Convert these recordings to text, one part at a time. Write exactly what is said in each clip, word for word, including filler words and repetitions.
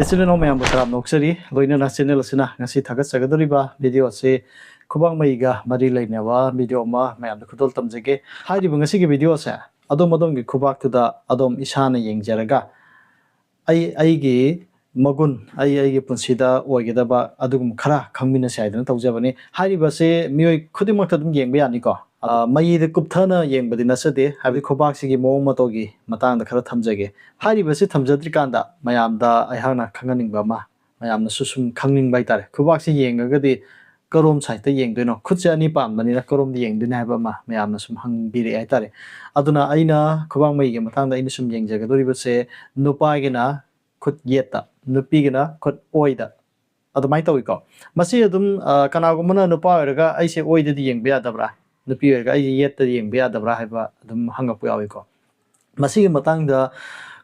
ꯏꯆꯤꯜ ꯏꯅꯥꯎ ꯃꯌꯥꯝꯕꯨ ꯇꯔꯥꯝꯅ ꯑꯣꯛꯆꯔꯤ꯫ ꯂꯣꯏꯅꯅ ꯆꯦꯅꯦꯜ ꯑꯁꯤꯅ ꯉꯁꯤ ꯊꯥꯒꯠꯆꯒꯗꯧꯔꯤꯕ ꯚꯤꯗꯤꯑꯣ ꯑꯁꯤ ꯈꯨꯕꯥꯛ ꯃꯩꯒ ꯃꯔꯤ ꯂꯩꯅꯕ ꯚꯤꯗꯤꯑꯣ ꯑꯃ ꯃꯌꯥꯝꯗ ꯈꯨꯗꯣꯜ ꯇꯝꯖꯒꯦ꯫ ꯍꯥꯏꯔꯤꯕ ꯉꯁꯤꯒꯤ ꯚꯤꯗꯤꯑꯣ ꯑꯁꯦ ꯑꯗꯣꯝ ꯑꯗꯣꯝꯒꯤ ꯈꯨꯕꯥꯛꯇꯨꯗ ꯑꯗꯣꯝ ꯏꯁꯥꯅ ꯌꯦꯡꯖꯔꯒ ꯑꯩ ꯑꯩꯒꯤ ꯃꯒꯨꯟ, ꯑꯩ ꯑꯩꯒꯤ ꯄꯨꯟꯁꯤꯗ ꯑꯣꯏꯒꯗꯕ ꯑꯗꯨꯒꯨꯝꯕ ꯈꯔ ꯈꯪꯃꯤꯟꯅꯁꯤ ꯍꯥꯏꯗꯅ ꯇꯧꯖꯕꯅꯤ꯫ ꯍꯥꯏꯔꯤꯕꯁꯤ ꯃꯤꯑꯣꯏ ꯈꯨꯗꯤꯡꯃꯛꯇ ꯑꯗꯨꯝ ꯌꯦꯡꯕ ꯌꯥꯅꯤꯀꯣ꯫ ꯑ, ꯃꯌꯦꯛꯇ ꯀꯨꯞꯊꯅ ꯌꯦꯡꯕꯗꯤ ꯅꯠꯆꯗꯦ, ꯍꯥꯏꯕꯗꯤ ꯈꯨꯕꯥꯛꯁꯤꯒꯤ ꯃꯑꯣꯡ ꯃꯇꯧꯒꯤ ꯃꯇꯥꯡꯗ ꯈꯔ ꯊꯝꯖꯒꯦ꯫ ꯍꯥꯏꯔꯤꯕꯁꯤ ꯊꯝꯖꯗ꯭ꯔꯤꯀꯥꯟꯗ ꯃꯌꯥꯝꯗ ꯑꯩꯍꯥꯛꯅ ꯈꯪꯍꯟꯅꯤꯡꯕ ꯑꯃ, ꯃꯌꯥꯝꯅꯁꯨ ꯁꯨꯝ ꯈꯪꯅꯤꯡꯕ ꯍꯥꯏꯇꯥꯔꯦ, ꯈꯨꯕꯥꯛꯁꯤ ꯌꯦꯡꯉꯒꯗꯤ ꯀꯔꯣꯝ ꯁꯥꯏꯠꯇ ꯌꯦꯡꯗꯣꯏꯅꯣ? ꯈꯨꯠꯁꯦ ꯑꯅꯤ ꯄꯥꯟꯕꯅꯤꯅ ꯀꯔꯣꯝꯗ ꯌꯦꯡꯗꯣꯏꯅꯣ ꯍꯥꯏꯕ ꯑꯃ ꯃꯌꯥꯝꯅ ꯁꯨꯝ ꯍꯪꯕꯤꯔꯛꯑꯦ ꯍꯥꯏꯇꯥꯔꯦ꯫ ꯑꯗꯨꯅ ꯑꯩꯅ ꯈꯨꯕꯥꯛ ꯃꯩꯒꯤ ꯃꯇꯥꯡꯗ ꯑꯩꯅ ꯁꯨꯝ ꯌꯦꯡꯖꯒꯗꯧꯔꯤꯕꯁꯦ, ꯅꯨꯄꯥꯒꯤꯅ ꯈꯨꯠ ꯌꯦꯠꯇ, ꯅꯨꯄꯤꯒꯤꯅ ꯈꯨꯠ ꯑꯣꯏꯗ, ꯑꯗꯨꯃꯥꯏꯅ ꯇꯧꯏꯀꯣ꯫ ꯃꯁꯤ ꯑꯗꯨꯝ, ꯑ, ꯀꯅꯥꯒꯨꯝꯕꯅ ꯅꯨꯄꯥ ꯑꯣꯏꯔꯒ "ꯑꯩꯁꯦ ꯑꯣꯏꯗꯗꯤ ꯌꯦꯡꯕ ꯌꯥꯗꯕ꯭ꯔꯥ?", ꯅꯨꯄꯤ ꯑꯣꯏꯔꯒ "ꯑꯩꯁꯦ ꯌꯦꯠꯇ ꯌꯦꯡꯕ ꯌꯥꯗꯕ꯭ꯔꯥ?" ꯍꯥꯏꯕ ꯑꯗꯨꯝ ꯍꯪꯉꯛꯄ ꯌꯥꯎꯏꯀꯣ꯫ ꯃꯁꯤꯒꯤ ꯃꯇꯥꯡꯗ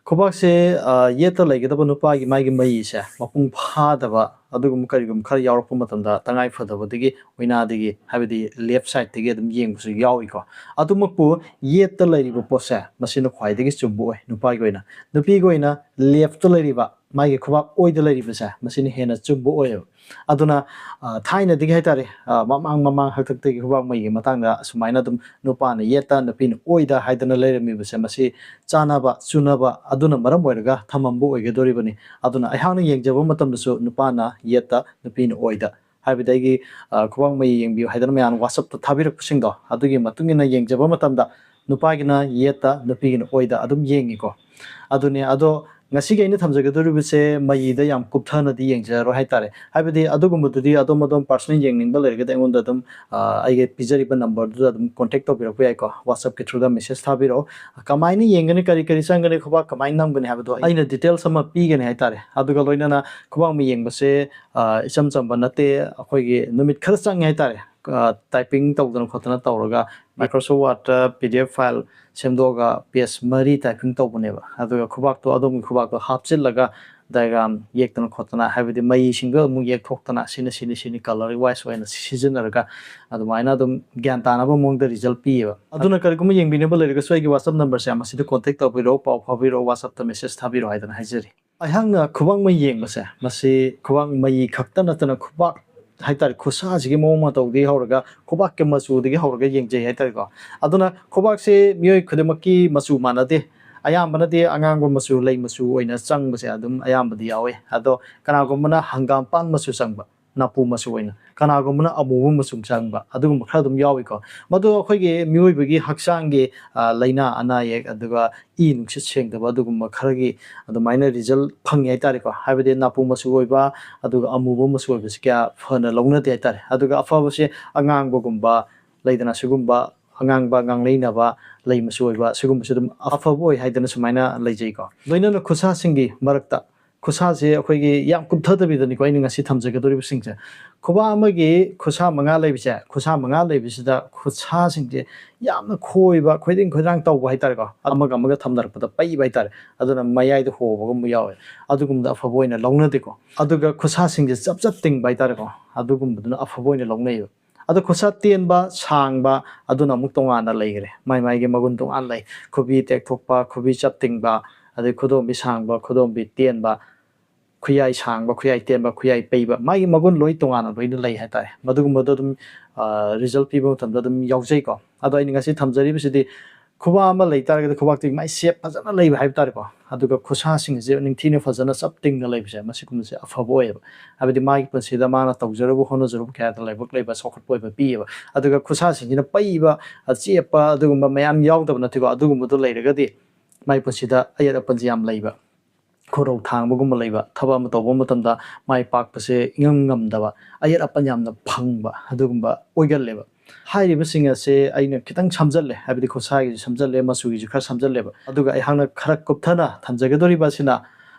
ꯈꯨꯕꯥꯛꯁꯦ, ꯑ, ꯌꯦꯠꯇ ꯂꯩꯒꯗꯕ ꯅꯨꯄꯥꯒꯤ ꯃꯥꯒꯤ ꯃꯩꯁꯦ ꯃꯄꯨꯡ ꯐꯥꯗꯕ ꯑꯗꯨꯒꯨꯝꯕ ꯀꯔꯤꯒꯨꯝꯕ ꯈꯔ ꯌꯥꯎꯔꯛꯄ ꯃꯇꯝꯗ ꯇꯉꯥꯏ ꯐꯗꯕꯗꯒꯤ ꯑꯣꯏꯅꯥꯗꯒꯤ, ꯍꯥꯏꯕꯗꯤ ꯂꯦꯐ ꯁꯥꯏꯠꯇꯒꯤ ꯑꯗꯨꯝ ꯌꯦꯡꯕꯁꯨ ꯌꯥꯎꯏꯀꯣ꯫ ꯑꯗꯨꯃꯛꯄꯨ ꯌꯦꯠꯇ ꯂꯩꯔꯤꯕ ꯄꯣꯠꯁꯦ ꯃꯁꯤꯅ ꯈ꯭ꯋꯥꯏꯗꯒꯤ ꯆꯨꯝꯕ ꯑꯣꯏ ꯅꯨꯄꯥꯒꯤ ꯑꯣꯏꯅ꯫ ꯅꯨꯄꯤꯒꯤ ꯑꯣꯏꯅ ꯂꯦꯐꯇ ꯂꯩꯔꯤꯕ ꯃꯥꯒꯤ ꯈꯨꯕꯥꯛ ꯑꯣꯏꯗ ꯂꯩꯔꯤꯕꯁꯦ ꯃꯁꯤꯅ ꯍꯦꯟꯅ ꯆꯨꯝꯕ ꯑꯣꯏꯌꯦꯕ꯫ ꯑꯗꯨꯅ, ꯑ, ꯊꯥꯏꯅꯗꯒꯤ ꯍꯥꯏꯇꯥꯔꯦ, ꯑ, ꯃꯃꯥꯡ ꯃꯃꯥꯡ ꯍꯥꯛꯇꯛꯇꯒꯤ ꯈꯨꯕꯥꯛ ꯃꯩꯒꯤ ꯃꯇꯥꯡꯗ ꯑꯁꯨꯃꯥꯏꯅ ꯑꯗꯨꯝ ꯅꯨꯄꯥꯅ ꯌꯦꯠꯇ ꯅꯨꯄꯤꯅ ꯑꯣꯏꯗ ꯍꯥꯏꯗꯅ ꯂꯩꯔꯝꯃꯤꯕꯁꯦ ꯃꯁꯤ ꯆꯥꯅꯕ ꯆꯨꯅꯕ ꯑꯗꯨꯅ ꯃꯔꯝ ꯑꯣꯏꯔꯒ ꯊꯝꯃꯝꯕ ꯑꯣꯏꯒꯗꯧꯔꯤꯕꯅꯤ꯫ ꯑꯗꯨꯅ ꯑꯩꯍꯥꯛꯅ ꯌꯦꯡꯖꯕ ꯃꯇꯝꯗꯁꯨ ꯅꯨꯄꯥꯅ ꯌꯦꯠꯇ ꯅꯨꯄꯤꯅ ꯑꯣꯏꯗ, ꯍꯥꯏꯕꯗꯤ ꯑꯩꯒꯤ, ꯑ, ꯈꯨꯕꯥꯛ ꯃꯩ ꯌꯦꯡꯕꯤꯌꯨ ꯍꯥꯏꯗꯅ ꯃꯌꯥꯝꯅ WhatsApp-ꯇ ꯊꯥꯕꯤꯔꯛꯄꯁꯤꯡꯗꯣ ꯑꯗꯨꯒꯤ ꯃꯇꯨꯡ ꯏꯟꯅ ꯌꯦꯡꯖꯕ ꯃꯇꯝꯗ ꯅꯨꯄꯥꯒꯤꯅ ꯌꯦꯠꯇ ꯅꯨꯄꯤꯒꯤꯅ ꯑꯣꯏꯗ ꯑꯗꯨꯝ ꯌꯦꯡꯉꯤꯀꯣ꯫ ꯑꯗꯨꯅꯦ꯫ ꯑꯗꯣ ꯉꯁꯤꯒꯤ ꯑꯩꯅ ꯊꯝꯖꯒꯗꯧꯔꯤꯕꯁꯦ ꯃꯌꯤꯗ ꯌꯥꯝ ꯀꯨꯞꯊꯅꯗꯤ ꯌꯦꯡꯖꯔꯣꯏ ꯍꯥꯏꯇꯥꯔꯦ꯫ ꯍꯥꯏꯕꯗꯤ ꯑꯗꯨꯒꯨꯝꯕꯗꯨꯗꯤ ꯑꯗꯣꯝ ꯑꯗꯣꯝ personal ꯌꯦꯡꯅꯤꯡꯕ ꯂꯩꯔꯒꯗꯤ ꯑꯩꯉꯣꯟꯗ ꯑꯗꯨꯝ, ꯑ, ꯑꯩꯒꯤ ꯄꯤꯖꯔꯤꯕ number-ꯗꯨꯗ ꯑꯗꯨꯝ contact ꯇꯧꯕꯤꯔꯛꯄ ꯌꯥꯏꯀꯣ, WhatsApp-ꯀꯤ through-ꯗ message ꯊꯥꯕꯤꯔꯛꯑꯣ꯫ ꯀꯃꯥꯏꯅ ꯌꯦꯡꯒꯅꯤ, ꯀꯔꯤ ꯀꯔꯤ ꯆꯪꯒꯅꯤ, ꯈꯨꯕꯥꯛ ꯀꯃꯥꯏꯅ ꯅꯝꯒꯅꯤ ꯍꯥꯏꯕꯗꯣ ꯑꯩꯅ details ꯑꯃ ꯄꯤꯒꯅꯤ ꯍꯥꯏꯇꯥꯔꯦ꯫ ꯑꯗꯨꯒ ꯂꯣꯏꯅꯅ ꯈꯨꯕꯥꯛ ꯃꯩ ꯌꯦꯡꯕꯁꯦ, ꯑ, ꯏꯆꯝ ꯆꯝꯕ ꯅꯠꯇꯦ, ꯑꯩꯈꯣꯏꯒꯤ ꯅꯨꯃꯤꯠ ꯈꯔ ꯆꯪꯉꯦ ꯍꯥꯏꯇꯥꯔꯦ꯫ ꯑ, typing ꯇꯧꯗꯅ ꯈꯣꯠꯇꯅ ꯇꯧꯔꯒ Microsoft Word-ꯇ PDF file ꯁꯦꯝꯗꯣꯛꯑꯒ page ꯃꯔꯤ typing ꯇꯧꯕꯅꯦꯕ꯫ ꯑꯗꯨꯒ ꯈꯨꯕꯥꯛꯇꯣ, ꯑꯗꯣꯝꯒꯤ ꯈꯨꯕꯥꯛꯇꯣ ꯍꯥꯞꯆꯤꯜꯂꯒ diagram ꯌꯦꯛꯇꯅ ꯈꯣꯠꯇꯅ, ꯍꯥꯏꯕꯗꯤ ꯃꯩꯁꯤꯡꯗꯣ ꯑꯃꯨꯛ ꯌꯦꯛꯊꯣꯛꯇꯅ, ꯁꯤꯅ ꯁꯤꯅꯤ, ꯁꯤꯅꯤ, colour wise ꯑꯣꯏꯅ ꯁꯤꯖꯤꯟꯅꯔꯒ ꯑꯗꯨꯃꯥꯏꯅ ꯑꯗꯨꯝ ꯒ꯭ꯌꯥꯟ ꯇꯥꯅꯕ ꯃꯑꯣꯡꯗ result ꯄꯤꯌꯦꯕ꯫ ꯑꯗꯨꯅ ꯀꯔꯤꯒꯨꯝꯕ ꯌꯦꯡꯕꯤꯅꯕ ꯂꯩꯔꯒꯁꯨ ꯑꯩꯒꯤ WhatsApp number-ꯁꯦ ꯃꯁꯤꯗ contact ꯇꯧꯕꯤꯔꯛꯑꯣ, ꯄꯥꯎ ꯐꯥꯎꯕꯤꯔꯛꯑꯣ, WhatsApp-ꯇ message ꯊꯥꯕꯤꯔꯛꯑꯣ ꯍꯥꯏꯗꯅ ꯍꯥꯏꯖꯔꯤ꯫ ꯑꯩꯍꯥꯛꯅ ꯈꯨꯕꯥꯛ ꯃꯩ ꯌꯦꯡꯕꯁꯦ, ꯃꯁꯤ ꯈꯨꯕꯥꯛ ꯃꯩ ꯈꯛꯇ ꯅꯠꯇꯅ ꯈꯨꯕꯥꯛ ꯍꯥꯏꯇꯥꯔꯦ, ꯈꯨꯠꯁꯥꯁꯤꯒꯤ ꯃꯑꯣꯡ ꯃꯇꯧꯗꯒꯤ ꯍꯧꯔꯒ, ꯈꯨꯕꯥꯛꯀꯤ ꯃꯆꯨꯗꯒꯤ ꯍꯧꯔꯒ ꯌꯦꯡꯖꯩ ꯍꯥꯏꯇꯥꯔꯦꯀꯣ꯫ ꯑꯗꯨꯅ ꯈꯨꯕꯥꯛꯁꯦ ꯃꯤꯑꯣꯏ ꯈꯨꯗꯤꯡꯃꯛꯀꯤ ꯃꯆꯨ ꯃꯥꯟꯅꯗꯦ꯫ ꯑꯌꯥꯝꯕꯅꯗꯤ ꯑꯉꯥꯡꯕ ꯃꯆꯨ, ꯂꯩ ꯃꯆꯨ ꯑꯣꯏꯅ ꯆꯪꯕꯁꯦ ꯑꯗꯨꯝ ꯑꯌꯥꯝꯕꯗꯤ ꯌꯥꯎꯋꯦ꯫ ꯑꯗꯣ ꯀꯅꯥꯒꯨꯝꯕꯅ ꯍꯪꯒꯥꯝꯄꯥꯟ ꯃꯆꯨ ꯆꯪꯕ, ꯅꯥꯄꯨ ꯃꯆꯨ ꯑꯣꯏꯅ, ꯀꯅꯥꯒꯨꯝꯕꯅ ꯑꯃꯨꯕ ꯃꯆꯨ ꯆꯪꯕ, ꯑꯗꯨꯒꯨꯝꯕ ꯈꯔ ꯑꯗꯨꯝ ꯌꯥꯎꯏꯀꯣ꯫ ꯃꯗꯨ ꯑꯩꯈꯣꯏꯒꯤ ꯃꯤꯑꯣꯏꯕꯒꯤ ꯍꯛꯆꯥꯡꯒꯤ, ꯑ, ꯂꯥꯏꯅꯥ ꯑꯅꯥ ꯑꯌꯦꯛ, ꯑꯗꯨꯒ ꯏ ꯅꯨꯡꯁꯤꯠ ꯁꯦꯡꯗꯕ, ꯑꯗꯨꯒꯨꯝꯕ ꯈꯔꯒꯤ ꯑꯗꯨꯃꯥꯏꯅ ꯔꯤꯖꯜ ꯐꯪꯉꯤ ꯍꯥꯏꯇꯥꯔꯦꯀꯣ꯫ ꯍꯥꯏꯕꯗꯤ ꯅꯥꯄꯨ ꯃꯆꯨ ꯑꯣꯏꯕ ꯑꯗꯨꯒ ꯑꯃꯨꯕ ꯃꯆꯨ ꯑꯣꯏꯕꯁꯤ ꯀꯌꯥ ꯐꯅ ꯂꯧꯅꯗꯦ ꯍꯥꯏꯇꯥꯔꯦ꯫ ꯑꯗꯨꯒ ꯑꯐꯕꯁꯦ ꯑꯉꯥꯡꯕꯒꯨꯝꯕ, ꯂꯩꯗꯅ, ꯁꯤꯒꯨꯝꯕ ꯑꯉꯥꯡꯕ, ꯉꯥꯡꯂꯩꯅꯕ, ꯂꯩ ꯃꯆꯨ ꯑꯣꯏꯕ, ꯁꯤꯒꯨꯝꯕꯁꯨ ꯑꯗꯨꯝ ꯑꯐꯕ ꯑꯣꯏ ꯍꯥꯏꯗꯅ ꯁꯨꯃꯥꯏꯅ ꯂꯩꯖꯩꯀꯣ꯫ ꯂꯣꯏꯅꯅ ꯈꯨꯠꯁꯥꯁꯤꯡꯒꯤ ꯃꯔꯛꯇ, ꯈꯨꯠꯁꯥꯁꯦ ꯑꯩꯈꯣꯏꯒꯤ ꯌꯥꯝ ꯀꯨꯞꯊꯗꯕꯤꯗꯅꯤꯀꯣ ꯑꯩꯅ ꯉꯁꯤ ꯊꯝꯖꯒꯗꯧꯔꯤꯕꯁꯤꯡꯁꯦ꯫ ꯈꯨꯕꯥꯛ ꯑꯃꯒꯤ ꯈꯨꯠꯁꯥ ꯃꯉꯥ ꯂꯩꯕꯁꯦ, ꯈꯨꯠꯁꯥ ꯃꯉꯥ ꯂꯩꯕꯁꯤꯗ ꯈꯨꯠꯁꯥꯁꯤꯡꯁꯦ ꯌꯥꯝꯅ ꯈꯣꯏꯕ, ꯈꯣꯏꯗꯤꯡ ꯈꯣꯏꯗꯥꯡ ꯇꯧꯕ ꯍꯥꯏꯇꯥꯔꯦꯀꯣ꯫ ꯑꯃꯒ ꯑꯃꯒ ꯊꯝꯅꯔꯛꯄꯗ ꯄꯩꯕ ꯍꯥꯏꯇꯥꯔꯦ꯫ ꯑꯗꯨꯅ ꯃꯌꯥꯏꯗ ꯍꯣꯕꯒꯨꯝꯕ ꯌꯥꯎꯋꯦ꯫ ꯑꯗꯨꯒꯨꯝꯕꯗ ꯑꯐꯕ ꯑꯣꯏꯅ ꯂꯧꯅꯗꯦꯀꯣ꯫ ꯑꯗꯨꯒ ꯈꯨꯠꯁꯥꯁꯤꯡꯁꯦ ꯆꯞ ꯆꯞ ꯇꯤꯡꯕ ꯍꯥꯏꯇꯥꯔꯦꯀꯣ꯫ ꯑꯗꯨꯒꯨꯝꯕꯗꯨꯅ ꯑꯐꯕ ꯑꯣꯏꯅ ꯂꯧꯅꯩꯌꯦꯕ꯫ ꯑꯗꯣ ꯈꯨꯠꯁꯥ ꯇꯦꯟꯕ, ꯁꯥꯡꯕ, ꯑꯗꯨꯅ ꯑꯃꯨꯛ ꯇꯣꯉꯥꯟꯅ ꯂꯩꯈ꯭ꯔꯦ꯫ ꯃꯥꯏ ꯃꯥꯏꯒꯤ ꯃꯒꯨꯟ ꯇꯣꯉꯥꯟꯅ ꯂꯩ꯫ ꯈꯨꯕꯤ ꯇꯦꯛꯊꯣꯛꯄ, ꯈꯨꯕꯤ ꯆꯞ ꯇꯤꯡꯕ, ꯑꯗꯩ ꯈꯨꯗꯣꯝꯕꯤ ꯁꯥꯡꯕ, ꯈꯨꯗꯣꯝꯕꯤ ꯇꯦꯟꯕ, ꯈꯨꯌꯥꯏ ꯁꯥꯡꯕ, ꯈꯨꯌꯥꯏ ꯇꯦꯟꯕ, ꯈꯨꯌꯥꯏ ꯄꯩꯕ, ꯃꯥꯒꯤ ꯃꯒꯨꯟ ꯂꯣꯏ ꯇꯣꯉꯥꯟꯅ ꯂꯣꯏꯅ ꯂꯩ ꯍꯥꯏꯇꯥꯔꯦ꯫ ꯃꯗꯨꯒꯨꯝꯕꯗꯣ ꯑꯗꯨꯝ, ꯑ, ꯔꯤꯖꯜ ꯄꯤꯕ ꯃꯇꯝꯗ ꯑꯗꯨꯝ ꯌꯥꯎꯖꯩꯀꯣ꯫ ꯑꯗꯣ ꯑꯩꯅ ꯉꯁꯤ ꯊꯝꯖꯔꯤꯕꯁꯤꯗꯤ ꯈꯨꯕꯥꯛ ꯑꯃ ꯂꯩ ꯇꯥꯔꯒꯗꯤ ꯈꯨꯕꯥꯛꯇꯨꯒꯤ ꯃꯥꯏ ꯁꯦꯞ ꯐꯖꯅ ꯂꯩꯕ ꯍꯥꯏꯕ ꯇꯥꯔꯦꯀꯣ꯫ ꯑꯗꯨꯒ ꯈꯨꯠꯁꯥꯁꯤꯡ ꯑꯁꯤ ꯅꯤꯡꯊꯤꯅ ꯐꯖꯅ ꯆꯞ ꯇꯤꯡꯅ ꯂꯩꯕꯁꯦ, ꯃꯁꯤꯒꯨꯝꯕꯁꯦ ꯑꯐꯕ ꯑꯣꯏꯌꯦꯕ꯫ ꯍꯥꯏꯕꯗꯤ ꯃꯥꯒꯤ ꯄꯨꯟꯁꯤꯗ ꯃꯥꯅ ꯇꯧꯖꯔꯨꯕ ꯍꯣꯠꯅꯖꯔꯨꯕ ꯀꯌꯥꯗ ꯂꯥꯏꯕꯛ ꯂꯩꯕ, ꯆꯥꯎꯈꯠꯄ ꯑꯣꯏꯕ ꯄꯤꯌꯦꯕ꯫ ꯑꯗꯨꯒ ꯈꯨꯠꯁꯥꯁꯤꯡꯁꯤꯅ ꯄꯩꯕ, ꯑꯆꯦꯞꯄ, ꯑꯗꯨꯒꯨꯝꯕ ꯃꯌꯥꯝ ꯌꯥꯎꯗꯕ ꯅꯠꯇꯦꯀꯣ꯫ ꯑꯗꯨꯒꯨꯝꯕꯗꯣ ꯂꯩꯔꯒꯗꯤ ꯃꯥꯏ ꯄꯨꯟꯁꯤꯗ ꯑꯌꯦꯠ ꯑꯄꯟꯁꯦ ꯌꯥꯝ ꯂꯩꯕ, ꯈꯨꯔꯧ ꯊꯥꯡꯕꯒꯨꯝꯕ ꯂꯩꯕ, ꯊꯕꯛ ꯑꯃ ꯇꯧꯕ ꯃꯇꯝꯗ ꯃꯥꯏ ꯄꯥꯛꯄꯁꯦ ꯏꯉꯝ ꯉꯝꯗꯕ, ꯑꯌꯦꯠ ꯑꯄꯟ ꯌꯥꯝꯅ ꯐꯪꯕ, ꯑꯗꯨꯒꯨꯝꯕ ꯑꯣꯏꯒꯜꯂꯦꯕ꯫ ꯍꯥꯏꯔꯤꯕꯁꯤꯡ ꯑꯁꯦ ꯑꯩꯅ ꯈꯤꯇꯪ ꯁꯝꯖꯜꯂꯦ, ꯍꯥꯏꯕꯗꯤ ꯈꯨꯠꯁꯥꯒꯤꯁꯨ ꯁꯝꯖꯜꯂꯦ, ꯃꯆꯨꯒꯤꯁꯨ ꯈꯔ ꯁꯝꯖꯜꯂꯦꯕ꯫ ꯑꯗꯨꯒ ꯑꯩꯍꯥꯛꯅ ꯈꯔ ꯀꯨꯞꯊꯅ ꯊꯝꯖꯒꯗꯧꯔꯤꯕ ꯑꯁꯤꯅ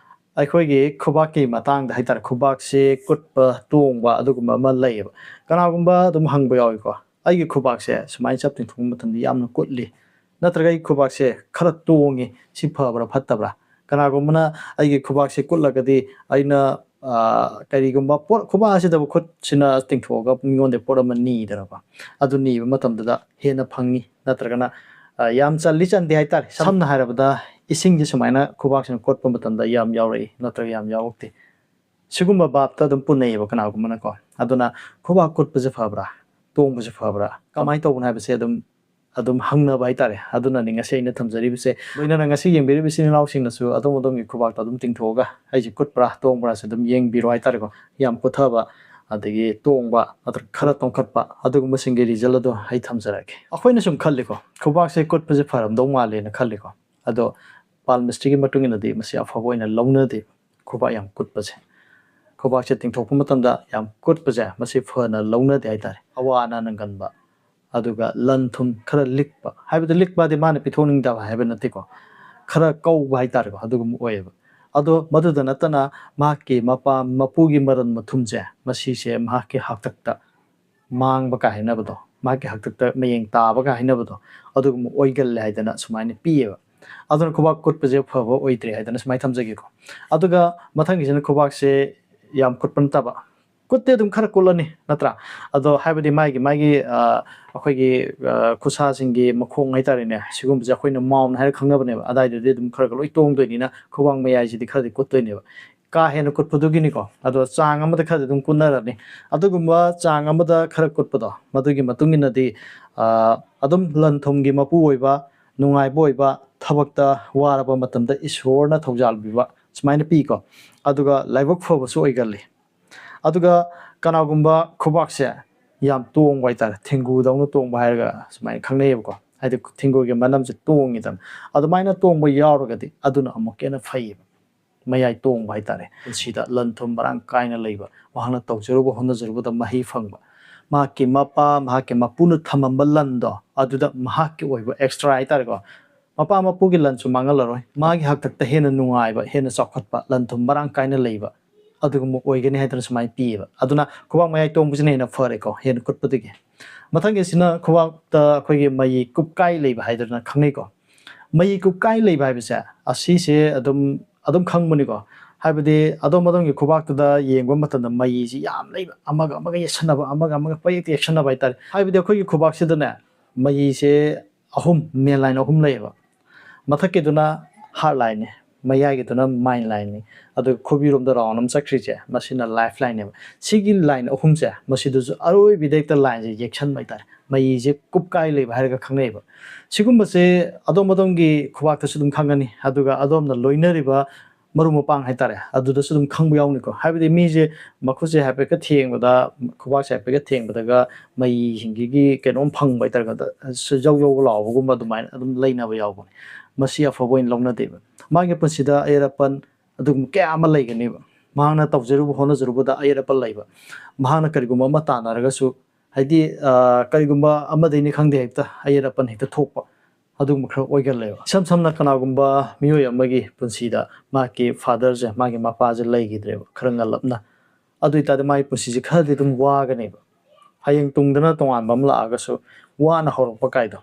ꯑꯩꯈꯣꯏꯒꯤ ꯈꯨꯕꯥꯛꯀꯤ ꯃꯇꯥꯡꯗ ꯍꯥꯏꯇꯥꯔꯦ꯫ ꯈꯨꯕꯥꯛꯁꯦ ꯀꯨꯠꯄ, ꯇꯣꯡꯕ ꯑꯗꯨꯒꯨꯝꯕ ꯑꯃ ꯂꯩꯌꯦꯕ꯫ ꯀꯅꯥꯒꯨꯝꯕ ꯑꯗꯨꯝ ꯍꯪꯕ ꯌꯥꯎꯏꯀꯣ, "ꯑꯩꯒꯤ ꯈꯨꯕꯥꯛꯁꯦ ꯁꯨꯃꯥꯏꯅ ꯆꯞ ꯇꯤꯡꯊꯣꯛꯄ ꯃꯇꯝꯗ ꯌꯥꯝꯅ ꯀꯨꯠꯂꯤ, ꯅꯠꯇ꯭ꯔꯒ ꯑꯩ ꯈꯨꯕꯥꯛꯁꯦ ꯈꯔ ꯇꯣꯡꯉꯤ, ꯁꯤ ꯐꯕ꯭ꯔꯥ ꯐꯠꯇꯕ꯭ꯔꯥ?" ꯀꯅꯥꯒꯨꯝꯕꯅ ꯑꯩꯒꯤ ꯈꯨꯕꯥꯛꯁꯦ ꯀꯨꯠꯂꯒꯗꯤ ꯑꯩꯅ, ꯑ, ꯀꯔꯤꯒꯨꯝꯕ ꯄꯣꯠ, ꯈꯨꯕꯥꯛ ꯑꯁꯤꯗꯕꯨ ꯈꯨꯠꯁꯤꯅ ꯇꯤꯡꯊꯣꯛꯑꯒ ꯃꯤꯉꯣꯟꯗ ꯄꯣꯠ ꯑꯃ ꯅꯤꯗꯅꯀꯣ, ꯑꯗꯨ ꯅꯤꯕ ꯃꯇꯝꯗꯨꯗ ꯍꯦꯟꯅ ꯐꯪꯉꯤ, ꯅꯠꯇ꯭ꯔꯒꯅ ꯑ, ꯌꯥꯝ ꯆꯜꯂꯤ ꯆꯟꯗꯦ ꯍꯥꯏꯇꯥꯔꯦ꯫ ꯁꯝꯅ ꯍꯥꯏꯔꯕꯗ, ꯏꯁꯤꯡꯁꯦ ꯁꯨꯃꯥꯏꯅ ꯈꯨꯕꯥꯛꯁꯤꯅ ꯀꯣꯠꯄ ꯃꯇꯝꯗ ꯌꯥꯝ ꯌꯥꯎꯔꯛꯏ ꯅꯠꯇ꯭ꯔꯒ ꯌꯥꯝ ꯌꯥꯎꯔꯛꯇꯦ, ꯁꯤꯒꯨꯝꯕ ꯚꯥꯞꯇ ꯑꯗꯨꯝ ꯄꯨꯅꯩꯌꯦꯕ ꯀꯅꯥꯒꯨꯝꯕꯅꯀꯣ꯫ ꯑꯗꯨꯅ ꯈꯨꯕꯥꯛ ꯀꯨꯠꯄꯁꯦ ꯐꯕ꯭ꯔꯥ, ꯇꯣꯡꯕꯁꯦ ꯐꯕ꯭ꯔꯥ, ꯀꯃꯥꯏꯅ ꯇꯧꯕꯅꯣ ꯍꯥꯏꯕꯁꯦ ꯑꯗꯨꯝ ꯑꯗꯨꯝ ꯍꯪꯅꯕ ꯍꯥꯏꯇꯥꯔꯦ꯫ ꯑꯗꯨꯅꯅꯤ ꯉꯁꯤ ꯑꯩꯅ ꯊꯝꯖꯔꯤꯕꯁꯦ꯫ ꯂꯣꯏꯅꯅ ꯉꯁꯤ ꯌꯦꯡꯕꯤꯔꯤꯕ ꯏꯆꯤꯟ ꯏꯅꯥꯎꯁꯤꯡꯅꯁꯨ ꯑꯗꯣꯝ ꯑꯗꯣꯝꯒꯤ ꯈꯨꯕꯥꯛꯇ ꯑꯗꯨꯝ ꯇꯤꯡꯊꯣꯛꯑꯒ ꯑꯩꯁꯦ ꯀꯨꯠꯄ꯭ꯔꯥ ꯇꯣꯡꯕ꯭ꯔꯥꯁꯦ ꯑꯗꯨꯝ ꯌꯦꯡꯕꯤꯔꯣ ꯍꯥꯏꯇꯥꯔꯦꯀꯣ꯫ ꯌꯥꯝ ꯀꯨꯠꯊꯕ, ꯑꯗꯒꯤ ꯇꯣꯡꯕ ꯅꯠꯇ꯭ꯔꯒ ꯈꯔ ꯇꯣꯡꯈꯠꯄ, ꯑꯗꯨꯒꯨꯝꯕꯁꯤꯡꯒꯤ ꯔꯤꯖꯜ ꯑꯗꯣ ꯑꯩ ꯊꯝꯖꯔꯛꯀꯦ꯫ ꯑꯩꯈꯣꯏꯅ ꯁꯨꯝ ꯈꯜꯂꯤꯀꯣ, ꯈꯨꯕꯥꯛꯁꯦ ꯀꯨꯠꯄꯁꯦ ꯐꯔꯝꯗꯧ ꯃꯥꯜꯂꯦꯅ ꯈꯜꯂꯤꯀꯣ꯫ ꯑꯗꯣ ꯄꯥꯜꯃꯤꯁꯇ꯭ꯔꯤꯒꯤ ꯃꯇꯨꯡ ꯏꯟꯅꯗꯤ ꯃꯁꯤ ꯑꯐꯕ ꯑꯣꯏꯅ ꯂꯧꯅꯗꯦ꯫ ꯈꯨꯕꯥꯛ ꯌꯥꯝ ꯀꯨꯠꯄꯁꯦ, ꯈꯨꯕꯥꯛꯁꯦ ꯇꯤꯡꯊꯣꯛꯄ ꯃꯇꯝꯗ ꯌꯥꯝ ꯀꯨꯠꯄꯁꯦ, ꯃꯁꯤ ꯐꯅ ꯂꯧꯅꯗꯦ ꯍꯥꯏꯇꯥꯔꯦ꯫ ꯑꯋꯥ ꯑꯅꯥ ꯅꯪꯒꯟꯕ, ꯑꯗꯨꯒ ꯂꯟ ꯊꯨꯝ ꯈꯔ ꯂꯤꯛꯄ, ꯍꯥꯏꯕꯗꯤ ꯂꯤꯛꯄ ꯍꯥꯏꯗꯤ ꯃꯥꯅ ꯄꯤꯊꯣꯛꯅꯤꯡꯗꯕ ꯍꯥꯏꯕ ꯅꯠꯇꯦꯀꯣ, ꯈꯔ ꯀꯧꯕ ꯍꯥꯏꯇꯥꯔꯦꯀꯣ, ꯑꯗꯨꯒꯨꯝꯕ ꯑꯣꯏꯌꯦꯕ꯫ ꯑꯗꯣ ꯃꯗꯨꯗ ꯅꯠꯇꯅ ꯃꯍꯥꯛꯀꯤ ꯃꯄꯥ ꯃꯄꯨꯒꯤ ꯃꯔꯟ ꯃꯊꯨꯝꯁꯦ, ꯃꯁꯤꯁꯦ ꯃꯍꯥꯛꯀꯤ ꯍꯥꯛꯇꯛꯇ ꯃꯥꯡꯕ ꯀꯥꯏ ꯍꯥꯏꯅꯕꯗꯣ, ꯃꯍꯥꯛꯀꯤ ꯍꯥꯛꯇꯛꯇ ꯃꯌꯦꯡ ꯇꯥꯕ ꯀꯥꯏ ꯍꯥꯏꯅꯕꯗꯣ, ꯑꯗꯨꯒꯨꯝꯕ ꯑꯣꯏꯒꯜꯂꯦ ꯍꯥꯏꯗꯅ ꯁꯨꯃꯥꯏꯅ ꯄꯤꯌꯦꯕ꯫ ꯑꯗꯨꯅ ꯈꯨꯕꯥꯛ ꯀꯨꯠꯄꯁꯦ ꯐꯕ ꯑꯣꯏꯗ꯭ꯔꯦ ꯍꯥꯏꯗꯅ ꯁꯨꯃꯥꯏꯅ ꯊꯝꯖꯒꯦꯀꯣ꯫ ꯑꯗꯨꯒ ꯃꯊꯪꯒꯤꯁꯤꯅ ꯈꯨꯕꯥꯛꯁꯦ ꯌꯥꯝ ꯀꯨꯠꯄ ꯅꯠꯇꯕ, ꯀꯨꯠꯇꯤ ꯑꯗꯨꯝ ꯈꯔ ꯀꯨꯠꯂꯅꯤ ꯅꯠꯇ꯭ꯔꯥ? ꯑꯗꯣ ꯍꯥꯏꯕꯗꯤ ꯃꯥꯒꯤ, ꯃꯥꯒꯤ, ꯑ, ꯑꯩꯈꯣꯏꯒꯤ, ꯑ, ꯈꯨꯠꯁꯥꯁꯤꯡꯒꯤ ꯃꯈꯣꯡ ꯍꯥꯏꯇꯥꯔꯦꯅꯦ, ꯁꯤꯒꯨꯝꯕꯁꯦ ꯑꯩꯈꯣꯏꯅ ꯃꯥꯎꯟ ꯍꯥꯏꯔ ꯈꯪꯅꯕꯅꯦꯕ, ꯑꯗꯥꯏꯗꯨꯗꯤ ꯑꯗꯨꯝ ꯈꯔ ꯈꯔ ꯂꯣꯏ ꯇꯣꯡꯗꯣꯏꯅꯤꯅ ꯈꯨꯕꯥꯛ ꯃꯌꯥꯏꯁꯤꯗꯤ ꯈꯔꯗꯤ ꯀꯨꯠꯇꯣꯏꯅꯦꯕ꯫ ꯀꯥ ꯍꯦꯟꯅ ꯀꯨꯠꯄꯗꯨꯒꯤꯅꯤꯀꯣ, ꯑꯗꯣ ꯆꯥꯡ ꯑꯃꯗ ꯈꯔꯗꯤ ꯑꯗꯨꯝ ꯀꯨꯠꯅꯔꯅꯤ꯫ ꯑꯗꯨꯒꯨꯝꯕ ꯆꯥꯡ ꯑꯃꯗ ꯈꯔ ꯀꯨꯠꯄꯗꯣ, ꯃꯗꯨꯒꯤ ꯃꯇꯨꯡ ꯏꯟꯅꯗꯤ, ꯑ, ꯑꯗꯨꯝ ꯂꯟ ꯊꯨꯝꯒꯤ ꯃꯄꯨ ꯑꯣꯏꯕ, ꯅꯨꯡꯉꯥꯏꯕ ꯑꯣꯏꯕ, ꯊꯕꯛꯇ ꯋꯥꯔꯕ ꯃꯇꯝꯗ ꯏꯁꯣꯔꯅ ꯊꯧꯖꯥꯜ ꯄꯤꯕ ꯁꯨꯃꯥꯏꯅ ꯄꯤꯀꯣ꯫ ꯑꯗꯨꯒ ꯂꯥꯏꯕꯛ ꯐꯕꯁꯨ ꯑꯣꯏꯒꯜꯂꯤ꯫ ꯑꯗꯨꯒ ꯀꯅꯥꯒꯨꯝꯕ ꯈꯨꯕꯥꯛꯁꯦ ꯌꯥꯝ ꯇꯣꯡꯕ ꯍꯥꯏꯇꯥꯔꯦ, ꯊꯦꯡꯒꯨꯗꯧꯅ ꯇꯣꯡꯕ ꯍꯥꯏꯔꯒ ꯁꯨꯃꯥꯏꯅ ꯈꯪꯅꯩꯌꯦꯕꯀꯣ, ꯍꯥꯏꯗꯤ ꯊꯦꯡꯒꯨꯒꯤ ꯃꯅꯝꯁꯦ ꯇꯣꯡꯉꯤꯗꯅ, ꯑꯗꯨꯃꯥꯏꯅ ꯇꯣꯡꯕ ꯌꯥꯎꯔꯒꯗꯤ ꯑꯗꯨꯅ ꯑꯃꯨꯛꯀ ꯍꯦꯟꯅ ꯐꯩꯌꯦꯕ꯫ ꯃꯌꯥꯏ ꯇꯣꯡꯕ ꯍꯥꯏꯇꯥꯔꯦ, ꯄꯨꯟꯁꯤꯗ ꯂꯟ ꯊꯨꯝ ꯃꯔꯥꯡ ꯀꯥꯏꯅ ꯂꯩꯕ, ꯃꯍꯥꯛꯅ ꯇꯧꯖꯔꯨꯕ ꯍꯣꯠꯅꯖꯔꯨꯕꯗ ꯃꯍꯩ ꯐꯪꯕ, ꯃꯍꯥꯛꯀꯤ ꯃꯄꯥ ꯃꯍꯥꯛꯀꯤ ꯃꯄꯨꯅ ꯊꯝꯃꯝꯕ ꯂꯟꯗꯣ ꯑꯗꯨꯗ ꯃꯍꯥꯛꯀꯤ ꯑꯣꯏꯕ ꯑꯦꯛꯁꯇ꯭ꯔꯥ ꯍꯥꯏꯇꯥꯔꯦꯀꯣ, ꯃꯄꯥ ꯃꯄꯨꯒꯤ ꯂꯟꯁꯨ ꯃꯥꯡꯍꯜꯂꯔꯣꯏ, ꯃꯥꯒꯤ ꯍꯥꯛꯇꯛꯇ ꯍꯦꯟꯅ ꯅꯨꯡꯉꯥꯏꯕ, ꯍꯦꯟꯅ ꯆꯥꯎꯈꯠꯄ, ꯂꯟ ꯊꯨꯝ ꯃꯔꯥꯡ ꯀꯥꯏꯅ ꯂꯩꯕ ꯑꯗꯨꯒꯨꯝꯕ ꯑꯣꯏꯒꯅꯤ ꯍꯥꯏꯗꯅ ꯁꯨꯃꯥꯏꯅ ꯄꯤꯌꯦꯕ꯫ ꯑꯗꯨꯅ ꯈꯨꯕꯥꯛ ꯃꯌꯥꯏ ꯇꯣꯡꯕꯁꯤꯅ ꯍꯦꯟꯅ ꯐꯔꯦꯀꯣ, ꯍꯦꯟꯅ ꯀꯨꯠꯄꯗꯒꯤ꯫ ꯃꯊꯪꯒꯤꯁꯤꯅ ꯈꯨꯕꯥꯛꯇ ꯑꯩꯈꯣꯏꯒꯤ ꯃꯌꯤ ꯀꯨꯞꯀꯥꯏ ꯂꯩꯕ ꯍꯥꯏꯗꯅ ꯈꯪꯅꯩꯀꯣ꯫ ꯃꯌꯤ ꯀꯨꯞꯀꯥꯏ ꯂꯩꯕ ꯍꯥꯏꯕꯁꯦ ꯑꯁꯤꯁꯦ ꯑꯗꯨꯝ, ꯑꯗꯨꯝ ꯈꯪꯕꯅꯤꯀꯣ꯫ ꯍꯥꯏꯕꯗꯤ ꯑꯗꯣꯝ ꯑꯗꯣꯝꯒꯤ ꯈꯨꯕꯥꯛꯇꯨꯗ ꯌꯦꯡꯕ ꯃꯇꯝꯗ ꯃꯌꯤꯁꯤ ꯌꯥꯝ ꯂꯩꯕ, ꯑꯃꯒ ꯑꯃꯒ ꯌꯦꯠꯁꯟꯅꯕ, ꯑꯃꯒ ꯑꯃꯒ ꯄꯪꯌꯦꯠꯇ ꯌꯦꯠꯁꯟꯅꯕ ꯍꯥꯏꯇꯥꯔꯦ꯫ ꯍꯥꯏꯕꯗꯤ ꯑꯩꯈꯣꯏꯒꯤ ꯈꯨꯕꯥꯛꯁꯤꯗꯅꯦ, ꯃꯌꯤꯁꯦ ꯑꯍꯨꯝ, main line ꯑꯍꯨꯝ ꯂꯩꯌꯦꯕ꯫ ꯃꯊꯛꯀꯤꯗꯨꯅ heart lineꯅꯤ, ꯃꯌꯥꯏꯒꯤꯗꯨꯅ mind lineꯅꯤ, ꯑꯗꯨꯒ ꯈꯨꯕꯤꯔꯣꯝꯗ round ꯑꯃ ꯆꯠꯈ꯭ꯔꯤꯁꯦ, ꯃꯁꯤꯅ life lineꯅꯦꯕ꯫ ꯁꯤꯒꯤ line ꯑꯍꯨꯝꯁꯦ, ꯃꯁꯤꯗꯁꯨ ꯑꯔꯣꯏꯕꯤꯗ ꯍꯦꯛꯇ lineꯁꯦ ꯌꯦꯛꯁꯟꯕ ꯍꯥꯏꯇꯥꯔꯦ, ꯃꯩꯁꯦ ꯀꯨꯞꯀꯥꯏ ꯂꯩꯕ ꯍꯥꯏꯔꯒ ꯈꯪꯅꯩꯌꯦꯕ꯫ ꯁꯤꯒꯨꯝꯕꯁꯦ ꯑꯗꯣꯝ ꯑꯗꯣꯝꯒꯤ ꯈꯨꯕꯥꯛꯇꯁꯨ ꯑꯗꯨꯝ ꯈꯪꯒꯅꯤ, ꯑꯗꯨꯒ ꯑꯗꯣꯝꯅ ꯂꯣꯏꯅꯔꯤꯕ ꯃꯔꯨꯞ ꯃꯄꯥꯡ ꯍꯥꯏꯇꯥꯔꯦ, ꯑꯗꯨꯗꯁꯨ ꯑꯗꯨꯝ ꯈꯪꯕ ꯌꯥꯎꯅꯤꯀꯣ꯫ ꯍꯥꯏꯕꯗꯤ ꯃꯤꯁꯦ ꯃꯈꯨꯠꯁꯦ ꯍꯥꯏꯐꯦꯠꯀ ꯊꯦꯡꯕꯗ, ꯈꯨꯕꯥꯛꯁꯦ ꯍꯥꯏꯐꯦꯠꯀ ꯊꯦꯡꯕꯗꯒ ꯃꯩꯁꯤꯡꯒꯤ ꯀꯩꯅꯣꯝ ꯐꯪꯕ ꯍꯥꯏꯇꯥꯔꯦ, ꯖꯧ ꯖꯧ ꯂꯥꯎꯕꯒꯨꯝꯕ ꯑꯗꯨꯃꯥꯏꯅ ꯑꯗꯨꯝ ꯂꯩꯅꯕ ꯌꯥꯎꯕꯅꯦ꯫ ꯃꯁꯤ ꯑꯐꯕ ꯑꯣꯏꯅ ꯂꯧꯅꯗꯦꯕ꯫ ꯃꯥꯒꯤ ꯄꯨꯟꯁꯤꯗ ꯑꯌꯦꯠ ꯑꯄꯟ ꯑꯗꯨꯒꯨꯝꯕ ꯀꯌꯥ ꯑꯃ ꯂꯩꯒꯅꯦꯕ꯫ ꯃꯍꯥꯛꯅ ꯇꯧꯖꯔꯨꯕ ꯍꯣꯠꯅꯖꯔꯨꯕꯗ ꯑꯌꯦꯠ ꯑꯄꯟ ꯂꯩꯕ꯫ ꯃꯍꯥꯛꯅ ꯀꯔꯤꯒꯨꯝꯕ ꯑꯃ ꯇꯥꯟꯅꯔꯒꯁꯨ, ꯍꯥꯏꯗꯤ, ꯑ, ꯀꯔꯤꯒꯨꯝꯕ ꯑꯃꯗꯩꯅꯤ ꯈꯪꯗꯦ, ꯍꯦꯛꯇ ꯑꯌꯦꯠ ꯑꯄꯟ ꯍꯦꯛꯇ ꯊꯣꯛꯄ, ꯑꯗꯨꯒꯨꯝꯕ ꯈꯔ ꯑꯣꯏꯒꯜꯂꯦꯕ꯫ ꯏꯁꯝ ꯁꯝꯅ ꯀꯅꯥꯒꯨꯝꯕ ꯃꯤꯑꯣꯏ ꯑꯃꯒꯤ ꯄꯨꯟꯁꯤꯗ ꯃꯍꯥꯛꯀꯤ fatherꯁꯦ, ꯃꯥꯒꯤ ꯃꯄꯥꯁꯦ ꯂꯩꯈꯤꯗ꯭ꯔꯦꯕ ꯈꯔ ꯉꯜꯂꯞꯅ, ꯑꯗꯨ ꯑꯣꯏꯇꯥꯔꯗꯤ ꯃꯥꯒꯤ ꯄꯨꯟꯁꯤꯁꯦ ꯈꯔꯗꯤ ꯑꯗꯨꯝ ꯋꯥꯒꯅꯦꯕ꯫ ꯍꯌꯦꯡ ꯇꯨꯡꯗꯅ ꯇꯣꯉꯥꯟꯕ ꯑꯃ ꯂꯥꯛꯑꯒꯁꯨ ꯋꯥꯅ ꯍꯧꯔꯛꯄ ꯀꯥꯏꯗꯣ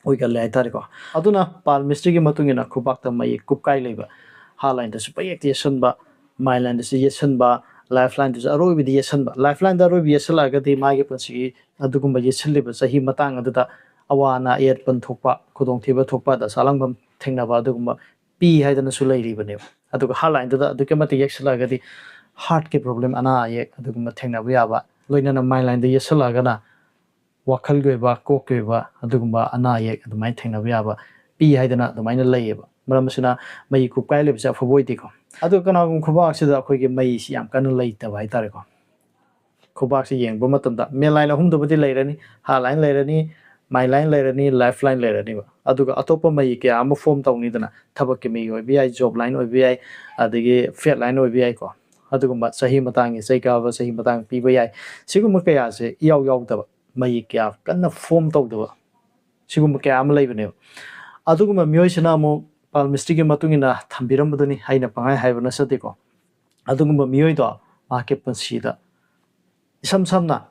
ꯑꯣꯏꯒꯜꯂꯦ ꯍꯥꯏꯇꯥꯔꯦꯀꯣ꯫ ꯑꯗꯨꯅ palmistryꯒꯤ ꯃꯇꯨꯡ ꯏꯟꯅ ꯈꯨꯕꯥꯛꯇ ꯃꯩ ꯀꯨꯞꯀꯥꯏ ꯂꯩꯕ, heart lineꯗꯁꯨ ꯄꯪꯌꯦꯛꯇ ꯌꯦꯠꯁꯟꯕ, mind lineꯗꯁꯨ ꯌꯦꯠꯁꯟꯕ, life lineꯗꯁꯨ ꯑꯔꯣꯏꯕꯗꯤ ꯌꯦꯠꯁꯟꯕ꯫ Life lineꯗ ꯑꯔꯣꯏꯕ ꯌꯦꯠꯁꯜꯂꯛꯑꯒꯗꯤ ꯃꯥꯒꯤ ꯄꯨꯟꯁꯤꯒꯤ ꯑꯗꯨꯒꯨꯝꯕ ꯌꯦꯠꯁꯜꯂꯤꯕ ꯆꯍꯤ ꯃꯇꯥꯡ ꯑꯗꯨꯗ ꯑꯋꯥ ꯑꯅꯥ, ꯑꯌꯦꯠꯄꯟ ꯊꯣꯛꯄ, ꯈꯨꯗꯣꯡꯊꯤꯕ ꯊꯣꯛꯄ, ꯗꯁꯥ ꯂꯥꯡꯕꯟ ꯊꯦꯡꯅꯕ, ꯑꯗꯨꯒꯨꯝꯕ ꯄꯤ ꯍꯥꯏꯗꯅꯁꯨ ꯂꯩꯔꯤꯕꯅꯦꯕ꯫ ꯑꯗꯨꯒ heart lineꯗꯨꯗ ꯑꯗꯨꯛꯀꯤ ꯃꯇꯤꯛ ꯌꯦꯛꯁꯜꯂꯛꯑꯒꯗꯤ heartꯀꯤ problem, ꯑꯅꯥ ꯑꯌꯦꯛ ꯑꯗꯨꯒꯨꯝꯕ ꯊꯦꯡꯅꯕ ꯌꯥꯕ, ꯂꯣꯏꯅꯅ mind lineꯗ ꯌꯦꯛꯁꯜꯂꯛꯑꯒꯅ ꯋꯥꯈꯜꯒꯤ ꯑꯣꯏꯕ, ꯀꯣꯛꯀꯤ ꯑꯣꯏꯕ ꯑꯗꯨꯒꯨꯝꯕ ꯑꯅꯥ ꯑꯌꯦꯛ ꯑꯗꯨꯃꯥꯏꯅ ꯊꯦꯡꯅꯕ ꯌꯥꯕ ꯄꯤ ꯍꯥꯏꯗꯅ ꯑꯗꯨꯃꯥꯏꯅ ꯂꯩꯌꯦꯕ꯫ ꯃꯔꯝ ꯑꯁꯤꯅ ꯃꯩ ꯀꯨꯞꯀꯥꯏ ꯂꯩꯕꯁꯦ ꯑꯐꯕ ꯑꯣꯏꯗꯦꯀꯣ꯫ ꯑꯗꯨꯒ ꯀꯅꯥꯒꯨꯝꯕ ꯈꯨꯕꯥꯛꯁꯤꯗ ꯑꯩꯈꯣꯏꯒꯤ ꯃꯩꯁꯤ ꯌꯥꯝ ꯀꯟꯅ ꯂꯩꯇꯕ ꯍꯥꯏꯇꯥꯔꯦꯀꯣ, ꯈꯨꯕꯥꯛꯁꯤ ꯌꯦꯡꯕ ꯃꯇꯝꯗ main line ꯑꯍꯨꯝꯗꯨꯕꯨꯗꯤ ꯂꯩꯔꯅꯤ, heart line ꯂꯩꯔꯅꯤ, mind line ꯂꯩꯔꯅꯤ, life line ꯂꯩꯔꯅꯤꯕ꯫ ꯑꯗꯨꯒ ꯑꯇꯣꯞꯄ ꯃꯩ ꯀꯌꯥ ꯑꯃ form ꯇꯧꯅꯤꯗꯅ, ꯊꯕꯛꯀꯤ ꯃꯩ ꯑꯣꯏꯕ ꯌꯥꯏ, job line ꯑꯣꯏꯕ ꯌꯥꯏ, ꯑꯗꯒꯤ faith line ꯑꯣꯏꯕ ꯌꯥꯏꯀꯣ꯫ ꯑꯗꯨꯒꯨꯝꯕ ꯆꯍꯤ ꯃꯇꯥꯡꯒꯤ, ꯆꯩ ꯀꯥꯕ ꯆꯍꯤ ꯃꯇꯥꯡ ꯄꯤꯕ ꯌꯥꯏ꯫ ꯁꯤꯒꯨꯝꯕ ꯀꯌꯥꯁꯦ ꯏꯌꯥꯎ ꯌꯥꯎꯗꯕ, ꯃꯩ ꯀꯌꯥ ꯀꯟꯅ form ꯇꯧꯗꯕ, ꯁꯤꯒꯨꯝꯕ ꯀꯌꯥ ꯑꯃ ꯂꯩꯕꯅꯦꯕ꯫ ꯑꯗꯨꯒꯨꯝꯕ ꯃꯤꯑꯣꯏꯁꯤꯅ ꯑꯃꯨꯛ palmistryꯒꯤ ꯃꯇꯨꯡ ꯏꯟꯅ ꯊꯝꯕꯤꯔꯝꯕꯗꯨꯅꯤ, ꯑꯩꯅ ꯄꯪꯍꯥꯏ ꯍꯥꯏꯕ ꯅꯠꯆꯗꯦꯀꯣ꯫ ꯑꯗꯨꯒꯨꯝꯕ ꯃꯤꯑꯣꯏꯗꯣ ꯃꯍꯥꯛꯀꯤ ꯄꯨꯟꯁꯤꯗ ꯏꯁꯝ ꯁꯝꯅ